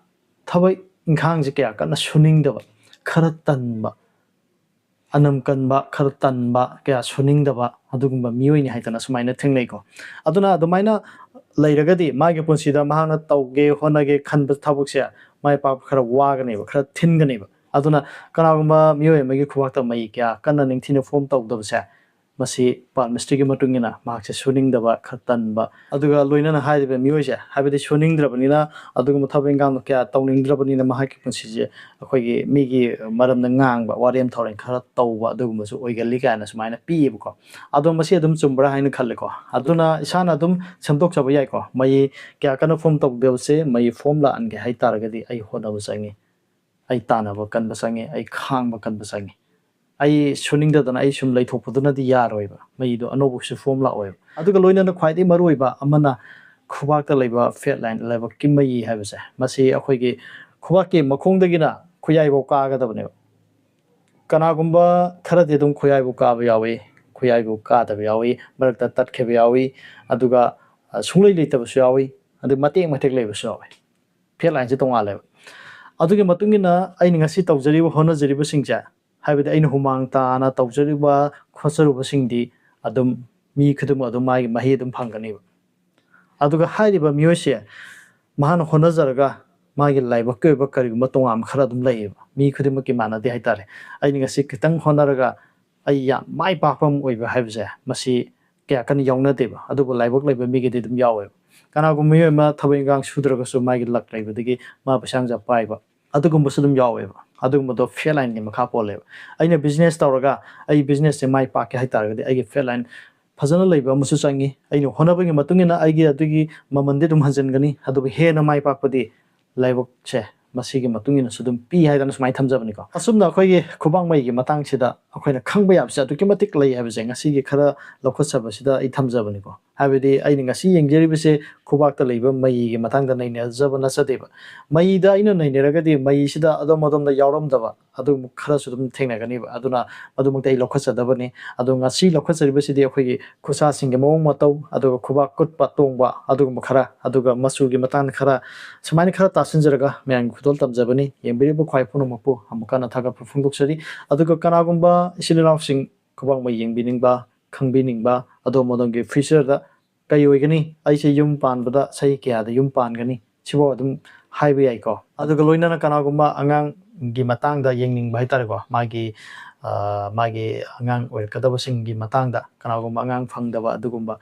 ꯊꯕꯛ ꯏꯪꯈꯥꯡꯁꯦ ꯀꯌꯥ ꯀꯟꯅ ꯁꯨꯅꯤꯡꯗꯕ, ꯈꯔ ꯇꯟꯕ, ꯑꯅꯝ ꯀꯟꯕ, ꯈꯔ ꯇꯟꯕ, ꯀꯌꯥ ꯁꯨꯅꯤꯡꯗꯕ ꯑꯗꯨꯒꯨꯝꯕ ꯃꯤꯑꯣꯏꯅꯤ ꯍꯥꯏꯗꯅ ꯁꯨꯃꯥꯏꯅ ꯊꯦꯡꯅꯩꯀꯣ꯫ ꯑꯗꯨꯅ ꯑꯗꯨꯃꯥꯏꯅ ꯂꯩꯔꯒꯗꯤ ꯃꯥꯒꯤ ꯄꯨꯟꯁꯤꯗ ꯃꯍꯥꯛꯅ ꯇꯧꯒꯦ ꯍꯣꯠꯅꯒꯦ ꯈꯟꯕ ꯊꯕꯛꯁꯦ ꯃꯥꯏ ꯄꯥꯛꯄ ꯈꯔ ꯋꯥꯒꯅꯦꯕ, ꯈꯔ ꯊꯤꯟꯒꯅꯦꯕ꯫ ꯑꯗꯨꯅ ꯀꯅꯥꯒꯨꯝꯕ ꯃꯤꯑꯣꯏ ꯑꯃꯒꯤ ꯈꯨꯕꯥꯛꯇ ꯃꯩ ꯀꯌꯥ ꯀꯟꯅ ꯅꯤꯡꯊꯤꯅ ꯐꯣꯝ ꯇꯧꯗꯕꯁꯦ, ꯃꯁꯤ ꯄꯥꯜ ꯃꯤꯁꯇ꯭ꯔꯤꯒꯤ ꯃꯇꯨꯡ ꯏꯟꯅ ꯃꯍꯥꯛꯁꯦ ꯁꯨꯅꯤꯡꯗꯕ, ꯈꯔ ꯇꯟꯕ, ꯑꯗꯨꯒ ꯂꯣꯏꯅꯅ ꯍꯥꯏꯔꯤꯕ ꯃꯤꯑꯣꯏꯁꯦ, ꯍꯥꯏꯕꯗꯤ ꯁꯨꯅꯤꯡꯗ꯭ꯔꯕꯅꯤꯅ, ꯑꯗꯨꯒꯨꯝꯕ ꯊꯕꯛ ꯏꯟꯈꯥꯡꯗꯣ ꯀꯌꯥ ꯇꯧꯅꯤꯡꯗ꯭ꯔꯕꯅꯤꯅ ꯃꯍꯥꯛꯀꯤ ꯄꯨꯟꯁꯤꯁꯦ ꯑꯩꯈꯣꯏꯒꯤ ꯃꯤꯒꯤ ꯃꯔꯝꯗ ꯉꯥꯡꯕ, ꯋꯥꯔꯦꯝ ꯊꯧꯔꯦꯝ ꯈꯔ ꯇꯧꯕ, ꯑꯗꯨꯒꯨꯝꯕꯁꯨ ꯑꯣꯏꯒꯜꯂꯤ ꯀꯥꯏꯅ ꯁꯨꯃꯥꯏꯅ ꯄꯤꯌꯦꯕꯀꯣ꯫ ꯑꯗꯣ ꯃꯁꯤ ꯑꯗꯨꯝ ꯆꯨꯝꯕ꯭ꯔꯥ ꯍꯥꯏꯅ ꯈꯜꯂꯦꯀꯣ꯫ ꯑꯗꯨꯅ ꯏꯁꯥꯅ ꯑꯗꯨꯝ ꯁꯦꯝꯗꯣꯛꯆꯕ ꯌꯥꯏꯀꯣ꯫ ꯃꯩ ꯀꯌꯥ ꯀꯟꯅ ꯐꯣꯝ ꯇꯧꯗꯕꯁꯦ, ꯃꯩ ꯐꯣꯝ ꯂꯥꯛꯍꯟꯒꯦ ꯍꯥꯏ ꯇꯥꯔꯒꯗꯤ ꯑꯩ ꯍꯣꯠꯅꯕ ꯆꯪꯉꯤ, ꯑꯩ ꯇꯥꯟꯅꯕ ꯀꯟꯕ ꯆꯪꯉꯤ, ꯑꯩ ꯈꯥꯡꯕ ꯀꯟꯕ ꯆꯪꯉꯤ꯫ ꯑꯩ ꯁꯨꯅꯤꯡꯗꯗꯅ ꯑꯩ ꯁꯨꯝ ꯂꯩꯊꯣꯛꯄꯗꯨꯅꯗꯤ ꯌꯥꯔꯣꯏꯕ, ꯃꯩꯗꯣ ꯑꯅꯧꯕꯁꯨ ꯐꯣꯝ ꯂꯥꯛꯑꯣꯏꯕ꯫ ꯑꯗꯨꯒ ꯂꯣꯏꯅꯅ ꯈ꯭ꯋꯥꯏꯗꯒꯤ ꯃꯔꯨꯑꯣꯏꯕ ꯑꯃꯅ ꯈꯨꯕꯥꯛꯇ ꯂꯩꯕ ꯐꯦꯠ ꯂꯥꯏꯟ, ꯂꯥꯏꯕꯛꯀꯤ ꯃꯩ ꯍꯥꯏꯕꯁꯦ, ꯃꯁꯤ ꯑꯩꯈꯣꯏꯒꯤ ꯈꯨꯕꯥꯛꯀꯤ ꯃꯈꯣꯡꯗꯒꯤꯅ ꯈꯨꯌꯥꯏꯐꯥꯎ ꯀꯥꯒꯗꯕꯅꯦꯕ꯫ ꯀꯅꯥꯒꯨꯝꯕ ꯈꯔꯗꯤ ꯑꯗꯨꯝ ꯈꯨꯌꯥꯏꯕꯨ ꯀꯥꯕ ꯌꯥꯎꯏ, ꯈꯨꯌꯥꯏꯕꯨ ꯀꯥꯗꯕ ꯌꯥꯎꯏ, ꯃꯔꯛꯇ ꯇꯠꯈꯤꯕ ꯌꯥꯎꯏ, ꯑꯗꯨꯒ ꯑ, ꯁꯨꯡꯂꯩ ꯂꯩꯇꯕꯁꯨ ꯌꯥꯎꯏ, ꯑꯗꯨ ꯃꯇꯦꯛ ꯃꯇꯦꯛ ꯂꯩꯕꯁꯨ ꯌꯥꯎꯏ꯫ ꯐꯦꯠ ꯂꯥꯏꯟꯁꯦ ꯇꯣꯡꯉꯥꯜꯂꯦꯕ꯫ ꯑꯗꯨꯒꯤ ꯃꯇꯨꯡ ꯏꯟꯅ ꯑꯩꯅ ꯉꯁꯤ ꯇꯧꯖꯔꯤꯕ ꯍꯣꯠꯅꯖꯔꯤꯕꯁꯤꯡꯁꯦ, ꯍꯥꯏꯕꯗꯤ ꯑꯩꯅ ꯍꯨꯃꯥꯡ ꯇꯥꯅ ꯇꯧꯖꯔꯤꯕ ꯈꯣꯠꯆꯔꯨꯕꯁꯤꯡꯗꯤ ꯑꯗꯨꯝ ꯃꯤ ꯈꯨꯗꯤꯡꯃꯛ ꯑꯗꯨꯝ ꯃꯥꯒꯤ ꯃꯍꯩ ꯑꯗꯨꯝ ꯐꯪꯒꯅꯦꯕ꯫ ꯑꯗꯨꯒ ꯍꯥꯏꯔꯤꯕ ꯃꯤꯑꯣꯏꯁꯦ ꯃꯍꯥꯛꯅ ꯍꯣꯠꯅꯖꯔꯒ ꯃꯥꯒꯤ ꯂꯥꯏꯕꯛꯀꯤ ꯑꯣꯏꯕ ꯀꯔꯤꯒꯨꯝꯕ ꯇꯣꯉꯥꯟꯕ ꯈꯔ ꯑꯗꯨꯝ ꯂꯩꯌꯦꯕ꯫ ꯃꯤ ꯈꯨꯗꯤꯡꯃꯛꯀꯤ ꯃꯥꯟꯅꯗꯦ ꯍꯥꯏꯇꯥꯔꯦ꯫ ꯑꯩꯅ ꯉꯁꯤ ꯈꯤꯇꯪ ꯍꯣꯠꯅꯔꯒ ꯑꯩ ꯌꯥꯝ ꯃꯥꯏ ꯄꯥꯛꯄ ꯑꯃ ꯑꯣꯏꯕ ꯍꯥꯏꯕꯁꯦ, ꯃꯁꯤ ꯀꯌꯥ ꯀꯟꯅ ꯌꯥꯎꯅꯗꯦꯕ, ꯑꯗꯨꯕꯨ ꯂꯥꯏꯕꯛ ꯂꯩꯕ ꯃꯤꯒꯤꯗꯤ ꯑꯗꯨꯝ ꯌꯥꯎꯋꯦꯕ꯫ ꯀꯅꯥꯒꯨꯝꯕ ꯃꯤꯑꯣꯏ ꯑꯃ ꯊꯕꯛ ꯏꯟꯈꯥꯡ ꯁꯨꯗ꯭ꯔꯒꯁꯨ ꯃꯥꯒꯤ ꯂꯛ ꯂꯩꯕꯗꯒꯤ ꯃꯥ ꯄꯩꯁꯥ ꯅꯨꯡꯁꯥ ꯄꯥꯏꯕ, ꯑꯗꯨꯒꯨꯝꯕꯁꯨ ꯑꯗꯨꯝ ꯌꯥꯎꯋꯦꯕ꯫ ꯑꯗꯨꯒꯨꯝꯕꯗꯣ ꯐꯦꯠ ꯂꯥꯏꯟꯒꯤ ꯃꯈꯥ ꯄꯣꯜꯂꯦꯕ꯫ ꯑꯩꯅ ꯕꯤꯖꯤꯅꯦꯁ ꯇꯧꯔꯒ ꯑꯩ ꯕꯤꯖꯤꯅꯦꯁꯁꯦ ꯃꯥꯏ ꯄꯥꯛꯀꯦ ꯍꯥꯏꯇꯥꯔꯒꯗꯤ ꯑꯩꯒꯤ ꯐꯦꯠ ꯂꯥꯏꯟ ꯐꯖꯅ ꯂꯩꯕ ꯑꯃꯁꯨ ꯆꯪꯉꯤ꯫ ꯑꯩꯅ ꯍꯣꯠꯅꯕꯒꯤ ꯃꯇꯨꯡ ꯏꯟꯅ ꯑꯩꯒꯤ ꯑꯗꯨꯒꯤ ꯃꯃꯜꯗꯤ ꯑꯗꯨꯝ ꯍꯟꯖꯤꯟꯒꯅꯤ, ꯑꯗꯨꯕꯨ ꯍꯦꯟꯅ ꯃꯥꯏ ꯄꯥꯛꯄꯗꯤ ꯂꯥꯏꯕꯛꯁꯦ ꯃꯁꯤꯒꯤ ꯃꯇꯨꯡ ꯏꯟꯅꯁꯨ ꯑꯗꯨꯝ ꯄꯤ ꯍꯥꯏꯗꯅ ꯁꯨꯃꯥꯏꯅ ꯊꯝꯖꯕꯅꯤꯀꯣ꯫ ꯑꯁꯨꯝꯅ ꯑꯩꯈꯣꯏꯒꯤ ꯈꯨꯕꯥꯛ ꯃꯩꯒꯤ ꯃꯇꯥꯡꯁꯤꯗ ꯑꯩꯈꯣꯏꯅ ꯈꯪꯕ ꯌꯥꯕꯁꯦ ꯑꯗꯨꯛꯀꯤ ꯃꯇꯤꯛ ꯂꯩ ꯍꯥꯏꯕꯁꯦ ꯉꯁꯤꯒꯤ ꯈꯔ ꯂꯧꯈꯠꯆꯕꯁꯤꯗ ꯑꯩ ꯊꯝꯖꯕꯅꯤꯀꯣ꯫ ꯍꯥꯏꯕꯗꯤ ꯑꯩꯅ ꯉꯁꯤ ꯌꯦꯡꯖꯔꯤꯕꯁꯦ ꯈꯨꯕꯥꯛꯇ ꯂꯩꯕ ꯃꯩꯒꯤ ꯃꯇꯥꯡꯗ ꯅꯩꯅꯖꯕ ꯅꯠꯆꯗꯦꯕ꯫ ꯃꯩꯗ ꯑꯩꯅ ꯅꯩꯅꯔꯒꯗꯤ ꯃꯩꯁꯤꯗ ꯑꯗꯣꯝ ꯑꯗꯣꯝꯗ ꯌꯥꯎꯔꯝꯗꯕ ꯑꯗꯨꯒꯨꯝꯕ ꯈꯔꯁꯨ ꯑꯗꯨꯝ ꯊꯦꯡꯅꯒꯅꯤꯕ꯫ ꯑꯗꯨꯅ ꯃꯗꯨꯃꯛꯇ ꯑꯩ ꯂꯧꯈꯠꯆꯗꯕꯅꯤ꯫ ꯑꯗꯣ ꯉꯁꯤ ꯂꯧꯈꯠꯆꯔꯤꯕꯁꯤꯗꯤ ꯑꯩꯈꯣꯏꯒꯤ ꯈꯨꯠꯁꯥꯁꯤꯡꯒꯤ ꯃꯑꯣꯡ ꯃꯇꯧ, ꯑꯗꯨꯒ ꯈꯨꯕꯥꯛ ꯀꯨꯠꯄ ꯇꯣꯡꯕ ꯑꯗꯨꯒꯨꯝꯕ ꯈꯔ, ꯑꯗꯨꯒ ꯃꯆꯨꯒꯤ ꯃꯇꯥꯡꯗ ꯈꯔ, ꯁꯨꯃꯥꯏꯅ ꯈꯔ ꯇꯥꯁꯤꯟꯖꯔꯒ ꯃꯌꯥꯝꯒꯤ ꯈꯨꯗꯣꯜ ꯇꯝꯖꯕꯅꯤ꯫ ꯌꯦꯡꯕꯤꯔꯤꯕ ꯈ꯭ꯋꯥꯏ ꯄꯨꯝꯅꯃꯛꯄꯨ ꯑꯃꯨꯛ ꯍꯟꯅ ꯊꯥꯒꯠꯄ ꯐꯣꯡꯗꯣꯛꯆꯔꯤ꯫ ꯑꯗꯨꯒ ꯀꯅꯥꯒꯨꯝꯕ ꯏꯆꯤꯜ ꯏꯅꯥꯎꯁꯤꯡ ꯈꯨꯕꯥꯛ ꯃꯩ ꯌꯦꯡꯕꯤꯅꯤꯡꯕ, ꯈꯪꯕꯤꯅꯤꯡꯕ, ꯑꯗꯣꯝ ꯑꯗꯣꯝꯒꯤ ꯐ꯭ꯌꯨꯆꯔꯗ ꯀꯩ ꯑꯣꯏꯒꯅꯤ, ꯑꯩꯁꯦ ꯌꯨꯝ ꯄꯥꯟꯕꯗ ꯆꯍꯤ ꯀꯌꯥꯗ ꯌꯨꯝ ꯄꯥꯟꯒꯅꯤ, ꯁꯤꯐꯥꯎ ꯑꯗꯨꯝ ꯍꯥꯏꯕ ꯌꯥꯏꯀꯣ꯫ ꯑꯗꯨꯒ ꯂꯣꯏꯅꯅ ꯀꯅꯥꯒꯨꯝꯕ ꯑꯉꯥꯡ ꯒꯤ ꯃꯇꯥꯡꯗ ꯌꯦꯡꯅꯤꯡꯕ ꯍꯥꯏꯇꯥꯔꯦꯀꯣ꯫ ꯃꯥꯒꯤ ꯑ, ꯃꯥꯒꯤ ꯑꯉꯥꯡ ꯑꯣꯏꯔꯛꯀꯗꯕꯁꯤꯡꯒꯤ ꯃꯇꯥꯡꯗ ꯀꯅꯥꯒꯨꯝꯕ ꯑꯉꯥꯡ ꯐꯪꯗꯕ ꯑꯗꯨꯒꯨꯝꯕ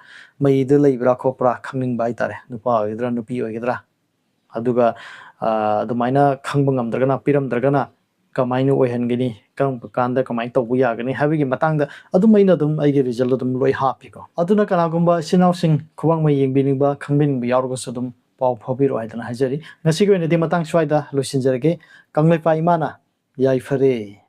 ꯃꯩꯗ ꯂꯩꯕ꯭ꯔꯥ ꯈꯣꯠꯄ꯭ꯔꯥ ꯈꯪꯅꯤꯡꯕ ꯍꯥꯏꯇꯥꯔꯦ꯫ ꯅꯨꯄꯥ ꯑꯣꯏꯒꯗ꯭ꯔꯥ, ꯅꯨꯄꯤ ꯑꯣꯏꯒꯗ꯭ꯔꯥ? ꯑꯗꯨꯒ ꯑ, ꯑꯗꯨꯃꯥꯏꯅ ꯈꯪꯕ ꯉꯝꯗ꯭ꯔꯒꯅ, ꯄꯤꯔꯝꯗ꯭ꯔꯒꯅ ꯀꯃꯥꯏꯅ ꯑꯣꯏꯍꯟꯒꯅꯤ, ꯀꯔꯝꯕ ꯀꯥꯟꯗ ꯀꯃꯥꯏꯅ ꯇꯧꯕ ꯌꯥꯒꯅꯤ ꯍꯥꯏꯕꯒꯤ ꯃꯇꯥꯡꯗ ꯑꯗꯨꯝ ꯑꯩꯅ ꯑꯗꯨꯝ ꯑꯩꯒꯤ result ꯑꯗꯨꯝ ꯂꯣꯏ ꯍꯥꯞꯄꯤꯀꯣ꯫ ꯑꯗꯨꯅ ꯀꯅꯥꯒꯨꯝꯕ ꯏꯆꯤꯟ ꯏꯅꯥꯎꯁꯤꯡ ꯈꯨꯕꯥꯡ ꯃꯩ ꯌꯦꯡꯕꯤꯅꯤꯡꯕ, ꯈꯪꯕꯤꯅꯤꯡꯕ ꯌꯥꯎꯔꯒꯁꯨ ꯑꯗꯨꯝ ꯄꯥꯎ ꯐꯥꯎꯕꯤꯔꯛꯑꯣ ꯍꯥꯏꯗꯅ ꯍꯥꯏꯖꯔꯤ꯫ ꯉꯁꯤꯒꯤ ꯑꯣꯏꯅꯗꯤ ꯃꯇꯥꯡ ꯁ꯭ꯋꯥꯏꯗ ꯂꯣꯏꯁꯤꯟꯖꯔꯒꯦ꯫ ꯀꯪꯂꯩꯄꯥꯛ ꯏꯃꯥꯅ ꯌꯥꯏꯐꯔꯦ꯫